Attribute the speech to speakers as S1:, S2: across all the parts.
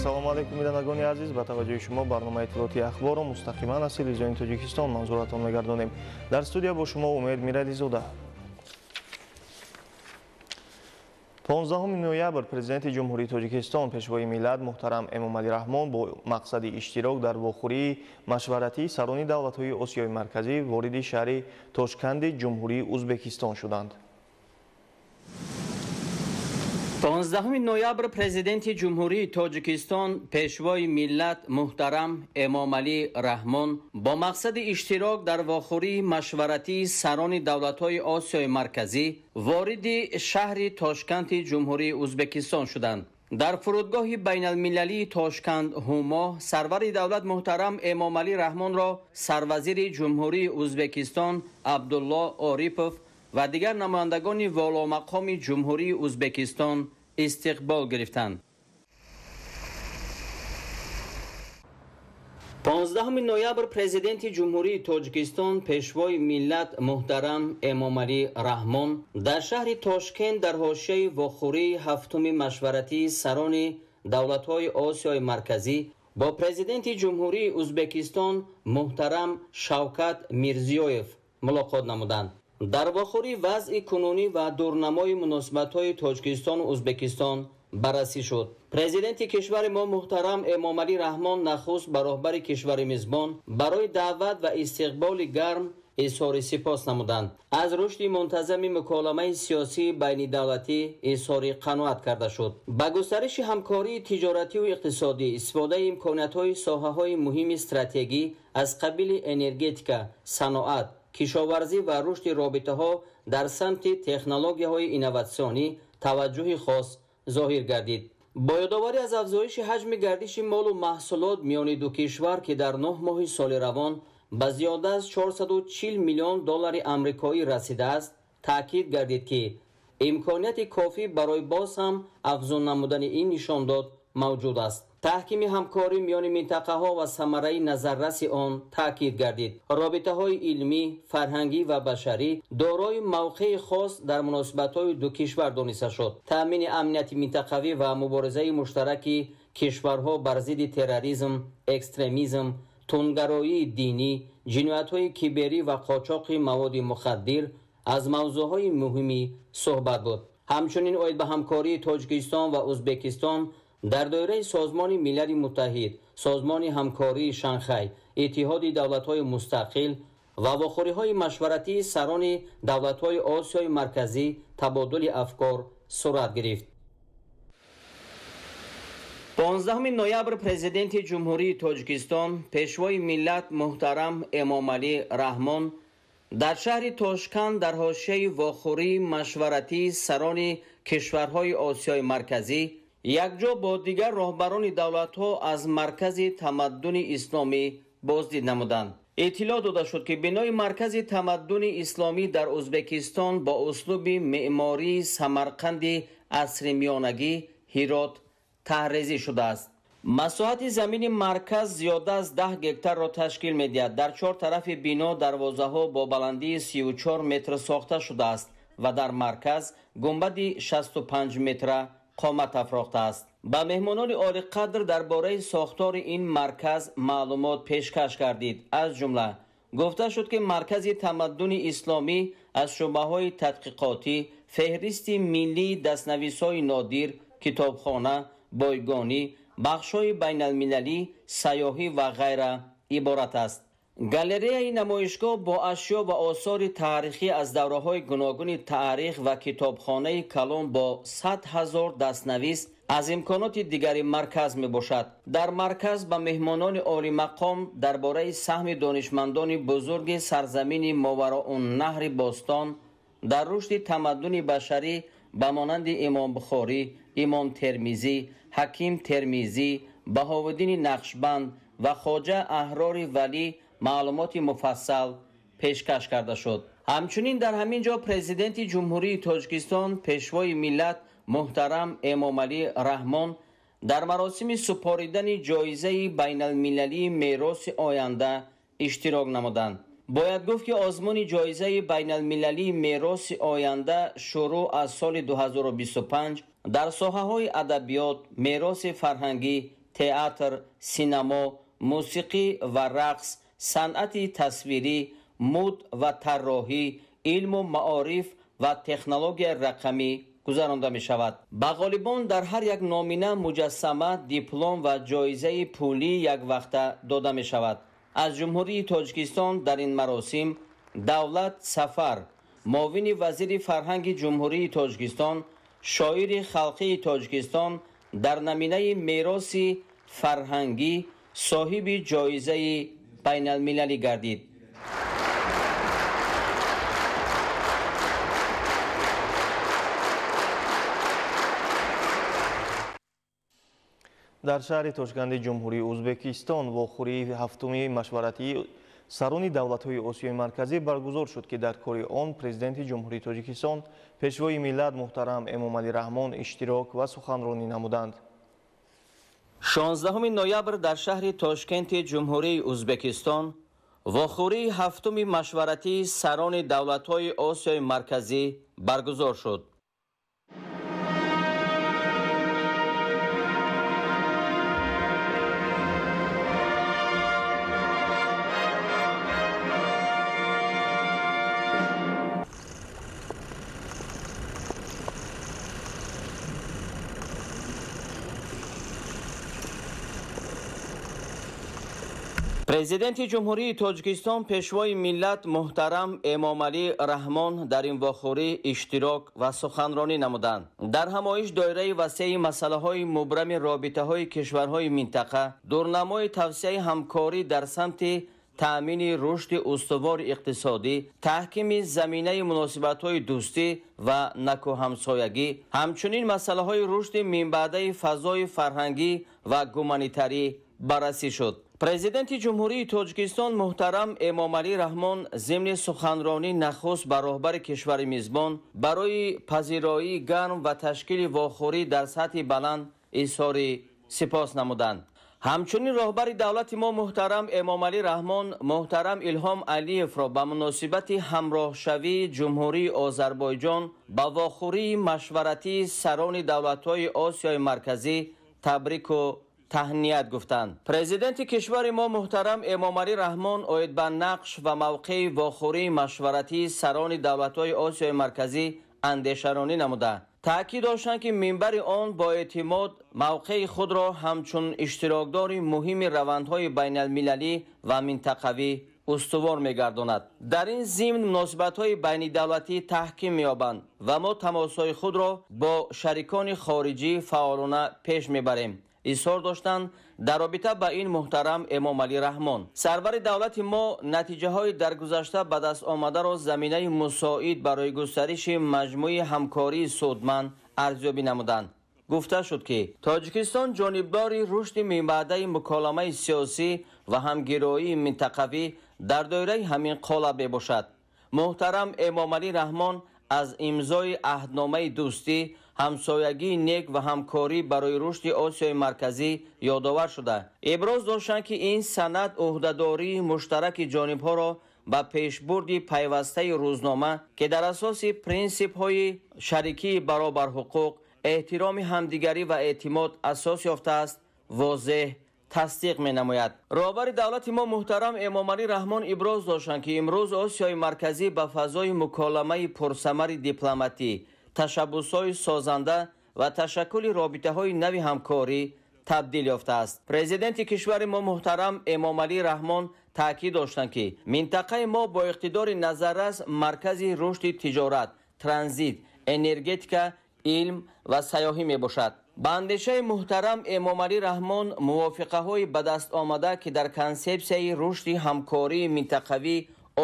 S1: Ассалому алайкум, бинандагони азиз. Ба таваҷҷӯҳи шумо барномаи иттилоотии ахборро мустақиман аз телевизиони Тоҷикистон манзуратон мегардонем. Дар студия бо шумо Умед Мирализода. 15 ноябр Президенти Ҷумҳурии Тоҷикистон, Пешвои миллат муҳтарам Эмомалӣ Раҳмон бо мақсади иштирок дар вохӯрии машваратии сарони давлатҳои Осиёи Марказӣ вориди шаҳри Тошканди Ҷумҳурии Узбекистон шуданд.
S2: 15 ноябр Президенти Ҷумҳурии Тоҷикистон, Пешвои миллат муҳтарам Эмомалӣ Раҳмон бо мақсади иштирок дар вохӯрии машваратии сарони давлатҳои Осиёи Марказӣ вориди шаҳри Тошканти Ҷумҳурии Узбекистон шуданд. Дар фурудгоҳи байналмилалии Тошканд Ҳумо сарвари давлат муҳтарам Эмомалӣ Раҳмонро сарвазири Ҷумҳурии Узбекистон Абдулло Орипов ва дигар намояндагони воломақоми Ҷумҳурии Узбекистон истиқбол гирифтанд. 15 ноябр Президенти Ҷумҳурии Тоҷикистон, Пешвои миллат муҳтарам Эмомалӣ Раҳмон дар шаҳри Тошкент дар ҳошияи вохӯрии ҳафтуми машваратии сарони давлатҳои Осиёи Марказӣ бо Президенти Ҷумҳурии Узбекистон муҳтарам Шавкат Мирзиёев мулоқот намуданд. Дар вохӯрӣ вазъи кунунӣ ва дурнамои муносибатҳои Тоҷикистону Узбекистон баррасӣ шуд. Президенти кишвари мо муҳтарам Эмомалӣ Раҳмон нахуст ба роҳбари кишвари мизбон барои даъват ва истиқболи гарм изҳори сипос намуданд. Аз рушди мунтазами муколамаи сиёсии байнидавлатӣ изҳори қаноат карда шуд. Ба густариши ҳамкории тиҷоративу иқтисодӣ, истифодаи имкониятҳои соҳаҳои муҳими стратегӣ аз қабили энергетика, саноат, кишоварзӣ ва рушди робитаҳо дар самти технологияҳои инноватсионӣ таваҷҷӯҳи хос зоҳир гардид. Бо ёдоварӣ аз афзоиши ҳаҷми гардиши молу маҳсулот миёни ду кишвар, ки дар 9 моҳи соли равон ба зиёда аз 440 миллион доллари амрикоӣ расидааст, таъкид гардид, ки имконияти кофӣ барои боз ҳам афзун намудани ин нишондод мавҷуд аст. Таҳкими ҳамкорӣ миёни минтақаҳо ва самараи назарраси он таъкид гардид. Робитаҳои илмӣ, фарҳангӣ ва башарӣ дорои мавқеи хос дар муносибатҳои ду кишвар дониста шуд. Таъмини амнияти минтақавӣ ва муборизаи муштараки кишварҳо бар зидди терроризм, экстремизм, тундгароии динӣ, ҷиноятҳои киберӣ ва қочоқи маводи мухаддир аз мавзӯъҳои муҳими суҳбат буд. Ҳамчунин оид ба ҳамкории Тоҷикистон ва Узбекистон дар доираи Созмони Милали Муттаҳид, Созмони ҳамкории Шанхай, Иттиҳоди давлатҳои мустақил ва вохӯриҳои машваратии сарони давлатҳои Осиёи Марказӣ табодули афкор сурат гирифт. 15 ноябр Президенти Ҷумҳурии Тоҷикистон, Пешвои миллат муҳтарам Эмомалӣ Раҳмон дар шаҳри Тошканд дар ҳошияи вохӯрии машваратии сарони кишварҳои Осиёи Марказӣ якҷо бо дигар роҳбарони давлатҳо аз Маркази тамаддуни исломӣ боздид намуданд. Иттилоъ дода шуд, ки бинои Маркази тамаддуни исломӣ дар Узбекистон бо услуби меъмории Самарқанди асри миёнагӣ Ҳирот таҳрезӣ шудааст. Масоҳати замини марказ зиёда аз 10 гектарро ташкил медиҳад. Дар чор тарафи бино дарвозаҳо бо баландии 34 метр сохта шудааст ва дар марказ гунбади 65 метра қомат афрохтааст. Ба меҳмонони олиқадр дар бораи сохтори ин марказ маълумот пешкаш гардид. Аз ҷумла гуфта шуд, ки Маркази тамаддуни исломӣ аз шӯъбаҳои тадқиқотӣ, феҳристи миллии дастнависҳои нодир, китобхона, бойгонӣ, бахшҳои байналмилалӣ, сайёҳӣ ва ғайра иборат аст. Галереяи намоишгоҳ бо ашё ва осори таърихӣ аз давраҳои гуногуни таърих ва китобхонаи калон бо 100 000 дастнавис аз имконоти дигари марказ мебошад. Дар марказ ба меҳмонони олимақом дар бораи саҳми донишмандони бузурги сарзамини Мовароуннаҳри бостон дар рушди тамаддуни башарӣ ба монанди Имом Бухорӣ, Имом Термизӣ, Ҳаким Термизӣ, Баҳовуддини Нақшбанд ва Хоҷа Аҳрори Валӣ маълумоти муфассал пешкаш карда шуд. Ҳамчунин дар ҳамин ҷо Президенти Ҷумҳурии Тоҷикистон, Пешвои миллат муҳтарам Эмомалӣ Раҳмон дар маросими супоридани ҷоизаи байналмилалии мероси оянда иштирок намуданд. Бояд гуфт, ки озмуни ҷоизаи байналмилалии мероси оянда шурӯъ аз соли 2025 дар соҳаҳои адабиёт, мероси фарҳангӣ, театр, синамо, мусиқӣ ва рақс, санъати тасвирӣ, муд ва тарроҳӣ, илму маориф ва технологияи рақамӣ гузаронда мешавад. Ба ғолибон дар ҳар як номина муҷассама, диплом ва ҷоизаи пулӣ яквақта дода мешавад. Аз Ҷумҳурии Тоҷикистон дар ин маросим Давлат Сафар, муовини вазири фарҳанги Ҷумҳурии Тоҷикистон, шоири халқии Тоҷикистон дар номинаи мероси фарҳангӣ соҳиби ҷоизаи байналмилалӣ гардид.
S1: Дар шаҳри Тошканди Ҷумҳурии Ӯзбекистон вохӯрии ҳафтуми машваратии сарони давлатҳои Осиёи Марказӣ баргузор шуд, ки дар кори он Президенти Ҷумҳурии Тоҷикистон, Пешвои миллат муҳтарам Эмомалӣ Раҳмон иштирок ва суханронӣ намуданд.
S2: 16 ноябр дар шаҳри Тошкенти Ҷумҳурии Ӯзбекистон вохӯрии ҳафтуми машваратии сарони давлатҳои Осиёи Марказӣ баргузор шуд. Президенти Ҷумҳурии Тоҷикистон, Пешвои миллат муҳтарам Эмомалӣ Раҳмон дар ин вохӯрӣ иштирок ва суханронӣ намуданд. Дар ҳамоиш доираи васеи масъалаҳои мубрами робитаҳои кишварҳои минтақа, дурнамои тавсияи ҳамкорӣ дар самти таъмини рушди устувори иқтисодӣ, таҳкими заминаи муносибатҳои дӯстӣ ва накӯҳамсоягӣ, ҳамчунин масъалаҳои рушди минбаъдаи фазои фарҳангӣ ва гуманитарӣ баррасӣ шуд. Президенти Ҷумҳурии Тоҷикистон муҳтарам Эмомалӣ Раҳмон зимни суханронӣ нахуст ба роҳбари кишвари мизбон барои пазироии гарм ва ташкили вохӯрӣ дар сатҳи баланд изҳори сипос намуданд. Ҳамчунин роҳбари давлати мо муҳтарам Эмомалӣ Раҳмон муҳтарам Илҳом Алиевро ба муносибати ҳамроҳшавии Ҷумҳурии Озарбойҷон ба вохӯрии машваратии сарони давлатҳои Осиёи Марказӣ табрику таҳният гуфтанд. Президенти кишвари мо муҳтарам Эмомалӣ Раҳмон оид ба нақш ва мавқеи вохӯрии машваратии сарони давлатҳои Осиёи Марказӣ андешаронӣ намуда, таъкид доштанд, ки минбари он бо эътимод мавқеи худро ҳамчун иштирокдори муҳими равандҳои байналмилалӣ ва минтақавӣ устувор мегардонад. Дар ин зимн муносибатҳои байнидавлатӣ таҳким меёбанд ва мо тамосҳои худро бо шарикони хориҷӣ фаъолона пеш мебарем. Изҳор доштанд дар робита ба ин муҳтарам Эмомалӣ Раҳмон. Сарвари давлати мо натиҷаҳои дар гузашта ба даст омадаро заминаи мусоид барои густариши маҷмӯи ҳамкории судманд арзёбӣ намуданд. Гуфта шуд, ки Тоҷикистон ҷонибдори рушди минбаъдаи муколамаи сиёсӣ ва ҳамгироии минтақавӣ дар доираи ҳамин қолаб мебошад. Муҳтарам Эмомалӣ Раҳмон аз имзои аҳдномаи дӯстӣ, ҳамсоягии нек ва ҳамкорӣ барои рушди Осиёи Марказӣ ёдовар шуда, иброз доштанд, ки ин санад ӯҳдадории муштараки ҷонибҳоро ба пешбурди пайвастаи рӯзнома, ки дар асоси принсипҳои шарикии баробарҳуқуқ, эҳтироми ҳамдигарӣ ва эътимод асос ёфтааст, возеҳ тасдиқ менамояд. Роҳбари давлати мо муҳтарам Эмомалӣ Раҳмон иброз доштанд, ки имрӯз Осиёи Марказӣ ба фазои муколамаи пурсамари дипломатӣ, ташаббусҳои созанда ва ташаккули робитаҳои нави ҳамкорӣ табдил ёфтааст. Президенти кишвари мо муҳтарам Эмомалӣ Раҳмон таъкид доштанд, ки минтақаи мо бо иқтидори назаррас маркази рушди тиҷорат, транзит, энергетика, илм ва сайёҳӣ мебошад. Ба андешаи муҳтарам Эмомалӣ Раҳмон мувофиқаҳои ба даст омада, ки дар консепсияи рушди ҳамкории минтақавӣ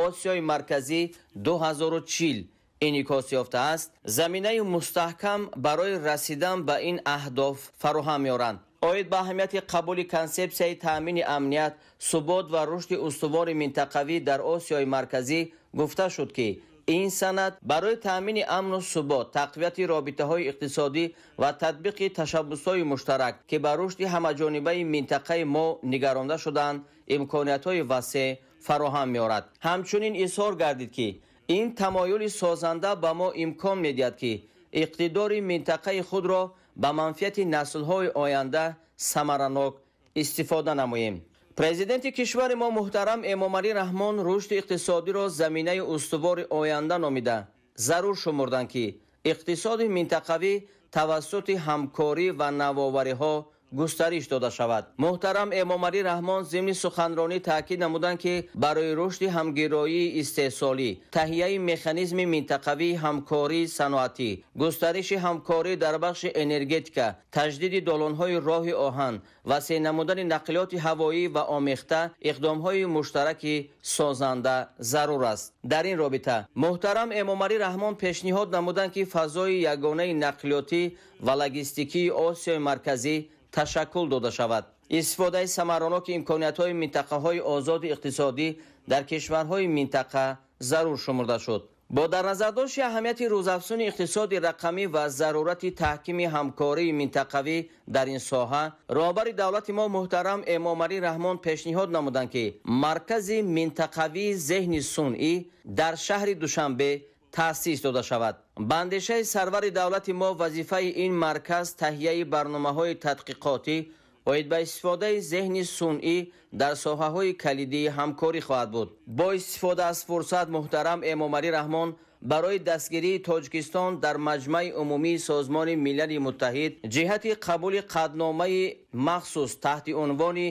S2: Осиёи Марказӣ 2040 инъикос ёфтааст, заминаи мустаҳкам барои расидан ба ин аҳдоф фароҳам меоранд. Оид ба аҳамияти қабули консепсияи таъмини амният, субот ва рушди устувори минтақавӣ дар Осиёи Марказӣ гуфта шуд, ки ин санад барои таъмини амну субот, тақвияти робитаҳои иқтисодӣ ва татбиқи ташаббусҳои муштарак, ки ба рушди ҳамаҷонибаи минтақаи мо нигаронда шудаанд, имкониятҳои васеъ фароҳам меорад. Ҳамчунин изҳор гардид, ки ин тамоюли созанда ба мо имкон медиҳад, ки иқтидори минтақаи худро ба манфиати наслҳои оянда самаранок истифода намоем. Президенти кишвари мо муҳтарам Эмомалӣ Раҳмон рушди иқтисодиро заминаи устувори оянда номида, зарур шумурданд, ки иқтисоди минтақавӣ тавассути ҳамкорӣ ва навовариҳо густариш дода шавад. Муҳтарам Эмомалӣ Раҳмон зимни суханронӣ таъкид намуданд, ки барои рушди ҳамгироии истеҳсолӣ, таҳияи механизми минтақавии ҳамкории саноатӣ, густариши ҳамкорӣ дар бахши энергетика, таҷдиди долонҳои роҳи оҳан, васеъ намудани нақлиёти ҳавоӣ ва омехта иқдомҳои муштараки созанда зарур аст. Дар ин робита муҳтарам Эмомалӣ Раҳмон пешниҳод намуданд, ки фазои ягонаи нақлиётӣ ва логистикии Осиёи Марказӣ ташаккул дода шавад. Истифодаи самараноки имкониятҳои минтақаҳои озоди иқтисодӣ дар кишварҳои минтақа зарур шумурда шуд. Бо дар назардошти аҳамияти рӯзафзуни иқтисоди рақамӣ ва зарурати таҳкими ҳамкории минтақавӣ дар ин соҳа, роҳбари давлати мо муҳтарам Эмомалӣ Раҳмон пешниҳод намуданд, ки маркази минтақавии зеҳни сунъӣ дар шаҳри Душанбе таъсис дода шавад. Ба андешаи сарвари давлати мо вазифаи ин марказ таҳияи барномаҳои тадқиқотӣ оид ба истифодаи зеҳни сунъӣ дар соҳаҳои калидии ҳамкорӣ хоҳад буд. Бо истифода аз фурсат муҳтарам Эмомалӣ Раҳмон барои дастгирии Тоҷикистон дар Маҷмаи Умумии Созмони Милали Муттаҳид ҷиҳати қабули қатъномаи махсус таҳти унвони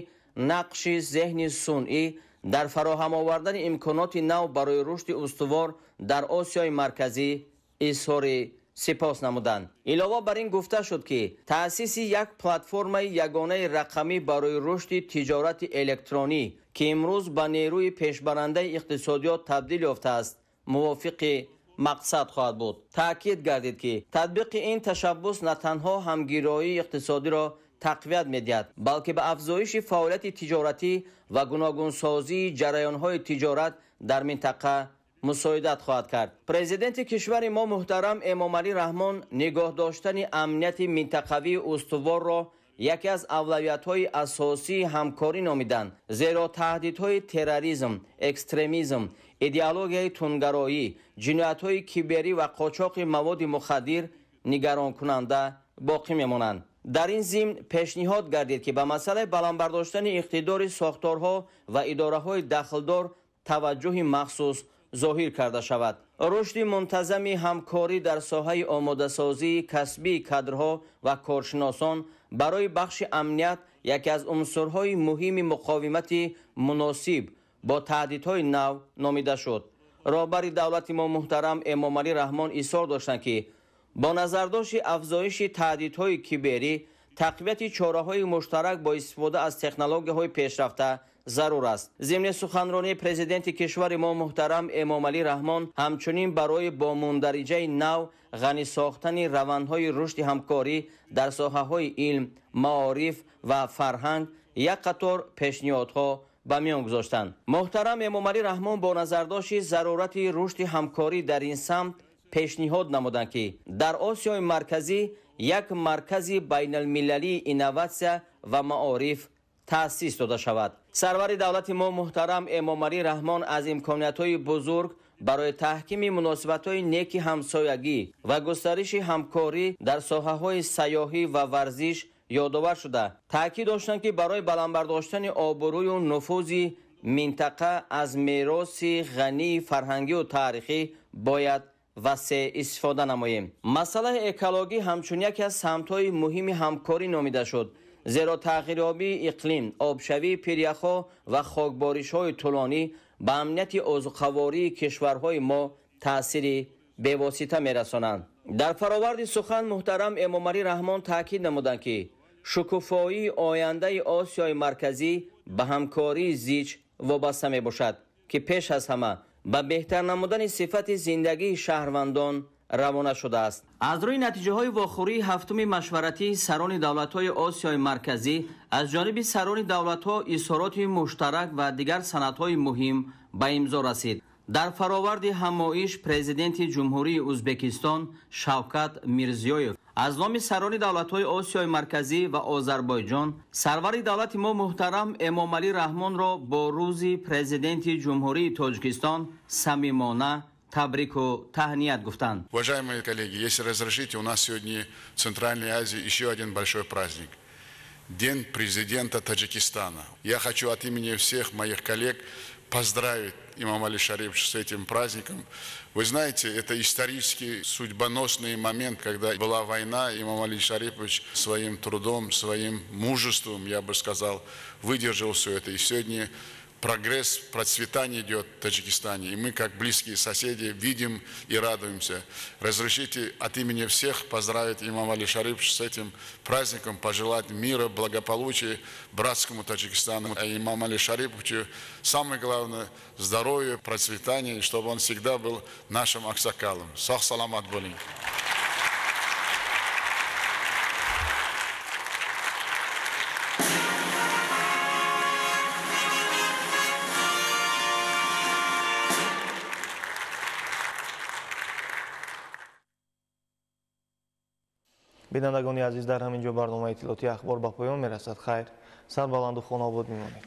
S2: нақши зеҳни сунъӣ дар фароҳам овардани имконоти нав барои рушди устувор дар Осиёи Марказӣ изҳори сипос намуданд. Илова бар ин гуфта шуд, ки таъсиси як платформаи ягонаи рақамӣ барои рушди тиҷорати электронӣ, ки имрӯз ба нерӯи пешбарандаи иқтисодиёт табдил ёфтааст, мувофиқи мақсад хоҳад буд. Таъкид гардид, ки татбиқи ин ташаббус на танҳо ҳамгироии иқтисодиро тақвият медиҳад, балки ба афзоиши фаъолияти тиҷоратӣ ва гуногунсозии ҷараёнҳои тиҷорат дар минтақа мусоидат хоҳад кард. Президенти кишвари мо муҳтарам Эмомалӣ Раҳмон нигоҳ доштани амнияти минтақавии устуворро яке аз авлавиятҳои асосии ҳамкорӣ номиданд, зеро таҳдидҳои терроризм, экстремизм, идеологияи тундгароӣ, ҷиноятҳои киберӣ ва қочоқи маводи мухаддир нигаронкунанда боқӣ мемонанд. Дар ин зимн пешниҳод гардид, ки ба масъалаи баланд бардоштани иқтидори сохторҳо ва идораҳои дахлдор таваҷҷӯҳи махсус зоҳир карда шавад. Рушди мунтазами ҳамкорӣ дар соҳаи омодасозии касбии кадрҳо ва коршиносон барои бахши амният яке аз унсурҳои муҳими муқовимати муносиб бо таҳдидҳои нав номида шуд. Роҳбари давлати мо муҳтарам Эмомалӣ Раҳмон изҳор доштанд, ки бо назардошти афзоиши таҳдидҳои киберӣ тақвияти чораҳои муштарак бо истифода аз технологияҳои пешрафта зарур аст. Зимни суханронии президенти кишвари мо муҳтарам Эмомалӣ Раҳмон ҳамчунин барои бо мундариҷаи нав ғанӣ сохтани равандҳои рушди ҳамкорӣ дар соҳаҳои илм, маориф ва фарҳанг як қатор пешниҳодҳо ба миён гузоштанд. Муҳтарам Эмомалӣ Раҳмон бо назардошти зарурати рушди ҳамкорӣ дар ин самт пешниҳод намуданд, ки дар Осиёи Марказӣ як маркази байналмилалии инноватсия ва маориф таъсис дода шавад. Сарвари давлати мо муҳтарам Эмомалӣ Раҳмон аз имкониятҳои бузург барои таҳкими муносибатҳои неки ҳамсоягӣ ва густариши ҳамкорӣ дар соҳаҳои сайёҳӣ ва варзиш ёдовар шуда, таъкид доштанд, ки барои баланд бардоштани обрӯю нуфузи минтақа аз мероси ғании фарҳангию таърихӣ бояд васеъ истифода намоем. Масъалаи экологӣ ҳамчун яке аз самтҳои муҳими ҳамкорӣ номида шуд, зеро тағйирёбии иқлим, обшавии пиряхҳо ва хокборишҳои тӯлонӣ ба амнияти озуқавории кишварҳои мо таъсири бевосита мерасонанд. Дар фароварди сухан муҳтарам Эмомалӣ Раҳмон таъкид намуданд, ки шукуфоии ояндаи Осиёи Марказӣ ба ҳамкории зич вобаста мебошад, ки пеш аз ҳама ба беҳтар намудани сифати зиндагии шаҳрвандон равона шудааст. Аз рӯи натиҷаҳои вохӯрии ҳафтуми машваратии сарони давлатҳои Осиёи Марказӣ аз ҷониби сарони давлатҳо изҳороти муштарак ва дигар санадҳои муҳим ба имзо расид. Дар фароварди ҳамоиш президенти Ҷумҳурии Ӯзбекистон Шавкат Мирзиёев аз номи сарони давлатҳои Осиёи Марказӣ ва Озарбойҷон сарвари давлати мо муҳтарам Эмомалӣ Раҳмонро бо рӯзи президенти Ҷумҳурии Тоҷикистон самимона табрику таҳният гуфтанд.
S3: Уважаемые коллеги, если разрешите, у нас сегодня в Центральной Азии еще один большой праздник. День президента Таджикистана. Я хочу от имени всех моих коллег поздравить Эмомали Шариповича с этим праздником. Вы знаете, это исторический судьбоносный момент, когда была война, Эмомали Шарипович своим трудом, своим мужеством, я бы сказал, выдержал все это. И сегодня прогресс, процветание идет в Таджикистане. И мы, как близкие соседи, видим и радуемся. Разрешите от имени всех поздравить Эмомали Шариповича с этим праздником, пожелать мира, благополучия братскому Таджикистану. А Эмомали Шариповичу самое главное – здоровья, процветания, и чтобы он всегда был нашим аксакалом. Sog' salomat bo'ling.
S1: Бинандагони азиз, дар ҳамин ҷо барномаи иттилоотии Ахбор ба поён мерасад. Хайр, сарбаланду хонаобод мемонед.